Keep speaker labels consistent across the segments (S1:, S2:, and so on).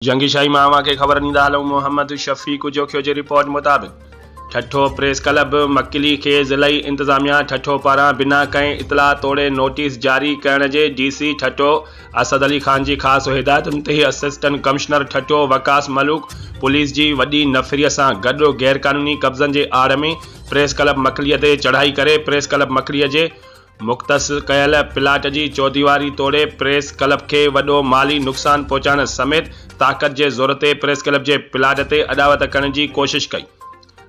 S1: جنگي شاهي مان اوهان کي خبر ڏيندا هلون محمد شفيق جوکيو جي رپورٽ مطابق ٺٽو پريس ڪلب مڪلي کي ضلعي انتظاميا ٺٽو پاران بنا ڪنهن اطلاع توڙي نوٽيس جاري ڪرڻ جي ڊي سي ٺٽو اسد علي خان جي خاص هدايتن تي assistant commissioner Thatta Waqas Malook police جي وڏي نفري سان گڏ غيرقانوني قبضن جي آڙ ۾ پريس ڪلب مڪلي تي چڙهائي ڪري پريس ڪلب مڪلي جي مختص ڪيل پلاٽ جي چوديواري توڙي پريس ڪلب کي وڏو مالي نقصان پهچائڻ سميت طاقت جي زور تي پريس ڪلب جي پلاٽ تي اڏاوت ڪرڻ جي ڪوشش ڪئي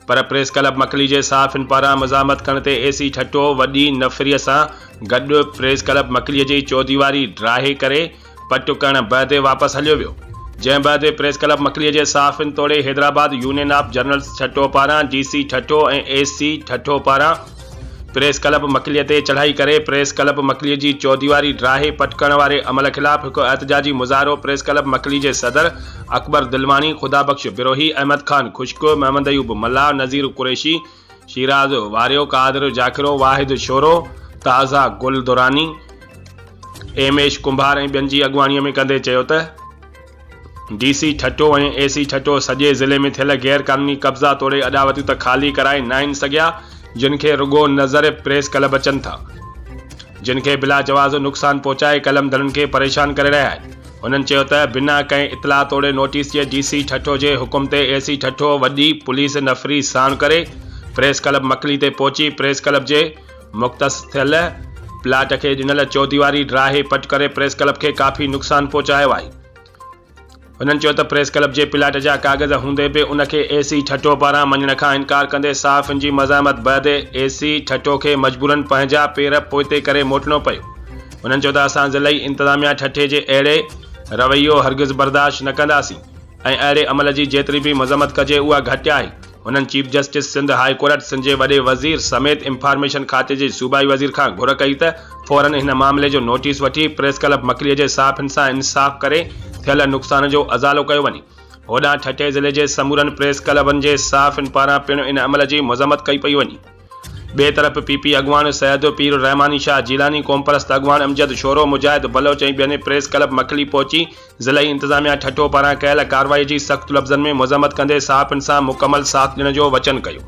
S1: پر پريس ڪلب مڪلي جي صحافين پاران مزاحمت ڪرڻ تي اي سي ٺٽو وڏي نفري سان گڏ پريس ڪلب مڪلي جي چوديواري ڊاهي ڪري پٽ ڪرڻ بعد واپس هليو ويو، جنهن بعد پريس ڪلب مڪلي جي صحافين توڙي Hyderabad union of journalists Thatta پاران ڊي سي ٺٽو ۽ اي سي ٺٽو پاران پريس ڪلب مڪلي تي چڙهائي ڪري پريس ڪلب مڪلي جي چوديواري ڊاهي پٽ ڪرڻ واري عمل خلاف هڪ احتجاجي مظاهرو پريس ڪلب مڪلي جي صدر اڪبر دلواڻي، خدا بخش بروهي، احمد خان خشڪ، محمد ايوب ملاح، نذير قريشي، شيراز واريو، قادر جاکرو، واحد شورو، تازه گل دراني، ايم ايش ڪنڀار ۽ ٻين جي اڳواڻي ۾ ڪندي چيو ته ڊي سي ٺٽو ۽ اي سي ٺٽو سڄي ضلعي ۾ ٿيل غير قانوني قبضا توڙي اڏاوتون ته خالي ڪرائي ناهن سگهيا جن کي رڳو نظر پريس ڪلب اچن ٿا جن کي بلا جواز نقصان پهچائي قلم ڌڻين کي پريشان ڪري رهيا آهن هنن چيو ته بنا ڪنهن اطلاع توڙي نوٽيس جي ڊي سي ٺٽو جي حڪم تي اي سي ٺٽو وڏي پوليس نفري ساڻ ڪري پريس ڪلب مڪلي تي پهچي پريس ڪلب جي مختص ٿيل پلاٽ کي ڏنل چوديواري ڊاهي پٽ ڪري پريس ڪلب کي ڪافي نقصان پهچايو آهي. هنن چيو ته پريس ڪلب جي پلاٽ جا ڪاغذ هوندي به ان کي اي سي ٺٽو پاران مڃڻ کان انڪار ڪندي صحافين جي مزاحمت بعد اي سي ٺٽو کي مجبورن پنهنجا پير پوئتي ڪري موٽڻو پيو. هنن چيو ته اسان ضلعي انتظاميا ٺٽي جي اهڙي رويو هرگز برداشت نه ڪنداسين ۽ اهڙي عمل جي جيتري به مذمت ڪجي اها گهٽ آهي. هنن chief justice Sindh high court, Sindh جي وڏي وزير سميت انفارميشن کاتي جي صوبائي وزير کان گهر ڪئي ته فورن هن معاملي جو نوٽيس وٺي پريس ڪلب مڪلي جي صحافين سان انصاف ڪري ٿيل نقصان جو ازالو ڪيو وڃي. هوڏانهن ٺٽي ضلعي جي سمورن پريس ڪلبن جي صحافين پاران پڻ ان عمل جي مذمت ڪئي پئي وڃي. ٻئي طرف پي پي اڳواڻ سيد پير رحماني شاهه جيلاني، قومپرست اڳواڻ امجد شورو، مجاهد بلوچ ۽ ٻين پريس ڪلب مڪلي پهچي ضلعي انتظاميا ٺٽو پاران ڪيل ڪارروائي جي سخت لفظن ۾ مذمت ڪندي صحافين سان مڪمل ساٿ ڏيڻ جو وچن ڪيو.